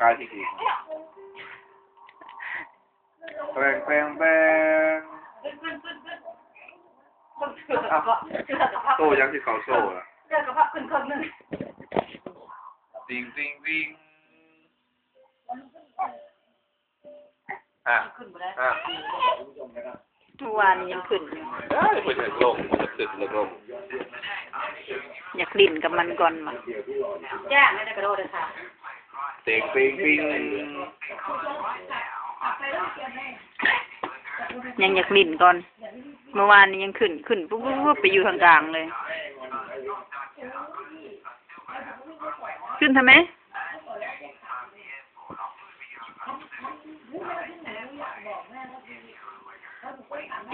ຕາຍທີ່ດີ ແຕ່ງ ແຕ່ງ ແຕ່ງ ອ່ະ ໂຕຍັງທີ່ເຂົາໂຊລະ ຕິງ ຕິງ ຕິງ ອ່ະ ອ່ະ ເມື່ອວານນີ້ຍັງຂຶ້ນຢູ່ ເອີຍ ບໍ່ຢາກລົງ ບໍ່ຢາກຂຶ້ນ ບໍ່ຢາກລົງ ຢາກຫຼິ້ນກັບມັນກ່ອນວ່າ ຕິງ ຕິງ ຕິງ ຍັງຢາກຫຼິ້ນກ່ອນ ເມື່ອວານນີ້ຍັງຂຶ້ນ ຂຶ້ນປຸບໆໆ ໄປຢູ່ທາງກາງເລີຍ ຂຶ້ນທຳໄມ?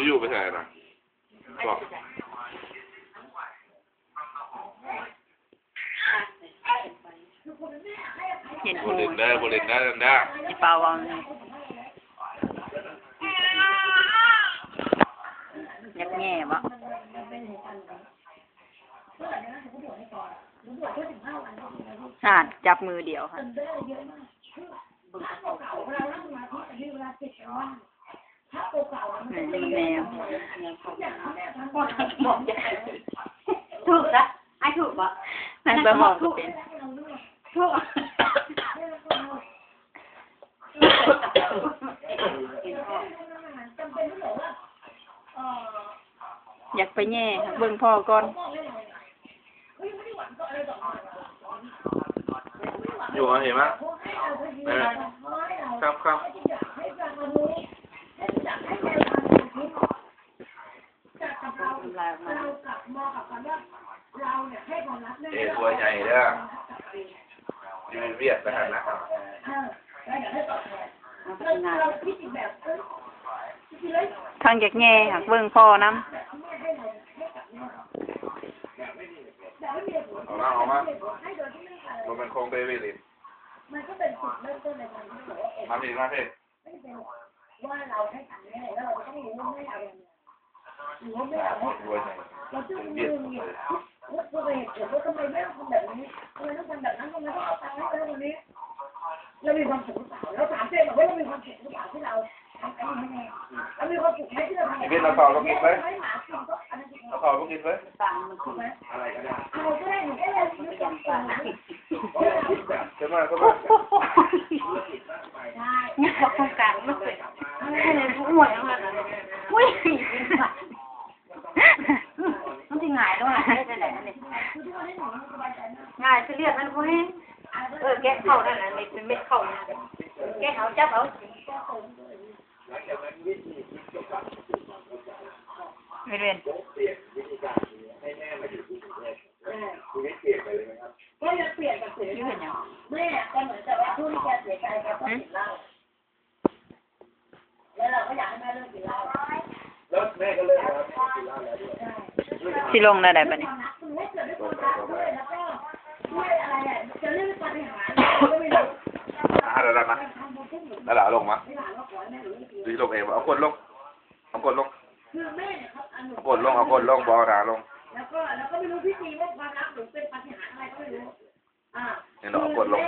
ຢູ່ໄປໃສນະ? ເຫັນ ບໍ່ຫຼິ້ນເດີ ບໍ່ຫຼິ້ນເດີ ນັ້ນເດີ ໄອ້ປາວວ່າ ຢາກແຍ່ບໍ່? ຫານ ຈັບມືດຽວຫັ້ນ ແມ່ນແນວ ຖືກລະ ອ້າຍຖືກບໍ່? ນາງປາໝອກກໍເປັນ ຖືກ ຢາກໄປແຍ່ ເບິ່ງພໍ່ກ່ອນ ຢູ່ມາ ເຫັນມາ ເອີ ຄຳ ຄຳ ເອີ ຕົວໃຫຍ່ເດີ ຢູ່ວຽດໄປຫັ້ນນະ ທາງຢາກແຍ່ຫາກເບິ່ງພໍ່ນຳ ອອກມາ ອອກມາ ບໍ່ແມ່ນຂອງເບບີລິນ ມາພີ້ ມາພີ້. ເວນ ເອົາເຂົ້າລົງກິນເລີຍ ເອົາເຂົ້າລົງກິນເລີຍ. ຂຶ້ນມາ ຂຶ້ນມາ ຍາກໂຄງການເນາະ ໂອ້ຍ ໂອ້ຍ ມັນຊິຫງາຍລົງຫັ້ນໄດ້ຈັ່ງໃດອັນນີ້ ຫງາຍສະເລັດມັນບໍ່ແຮງ ເອີ ແກະເຂົ້ານັ້ນ ອັນນີ້ເປັນເມັດເຂົ້າ ແກະເອົາ ຈັບເອົາ ເວນ ເວນ. ຊິລົງແນວໃດບາດນີ້? ອ່າ ດາດາມາ ດາດາລົງມາ ຊິລົງເອງ ເອົາກົ້ນລົງ ເອົາກົ້ນລົງ ເອົາກົ້ນລົງ ເອົາກົ້ນລົງ ບໍ່ເອົາໜ້າລົງ. ເຫັນບໍ່? ເອົາກົ້ນລົງ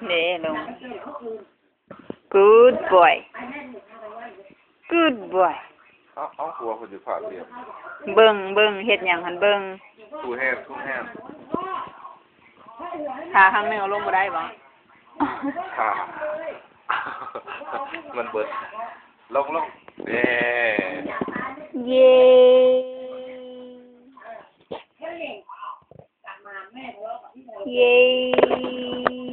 ເດ້ ລົງ Good boy Good boy. ເອົາ ເອົາ ຫົວເພິ່ນຊິພາດລຽບ ເບິ່ງ ເບິ່ງ ເຮັດຫຍັງຫັ້ນ ເບິ່ງ Two hand Two hand. ຂາຂ້າງໜຶ່ງເອົາລົງບໍ່ໄດ້ບໍ່? ຂາ ມັນເບິດ ລົງ ລົງ ເຢ້ ເຢ້ ເຢ້.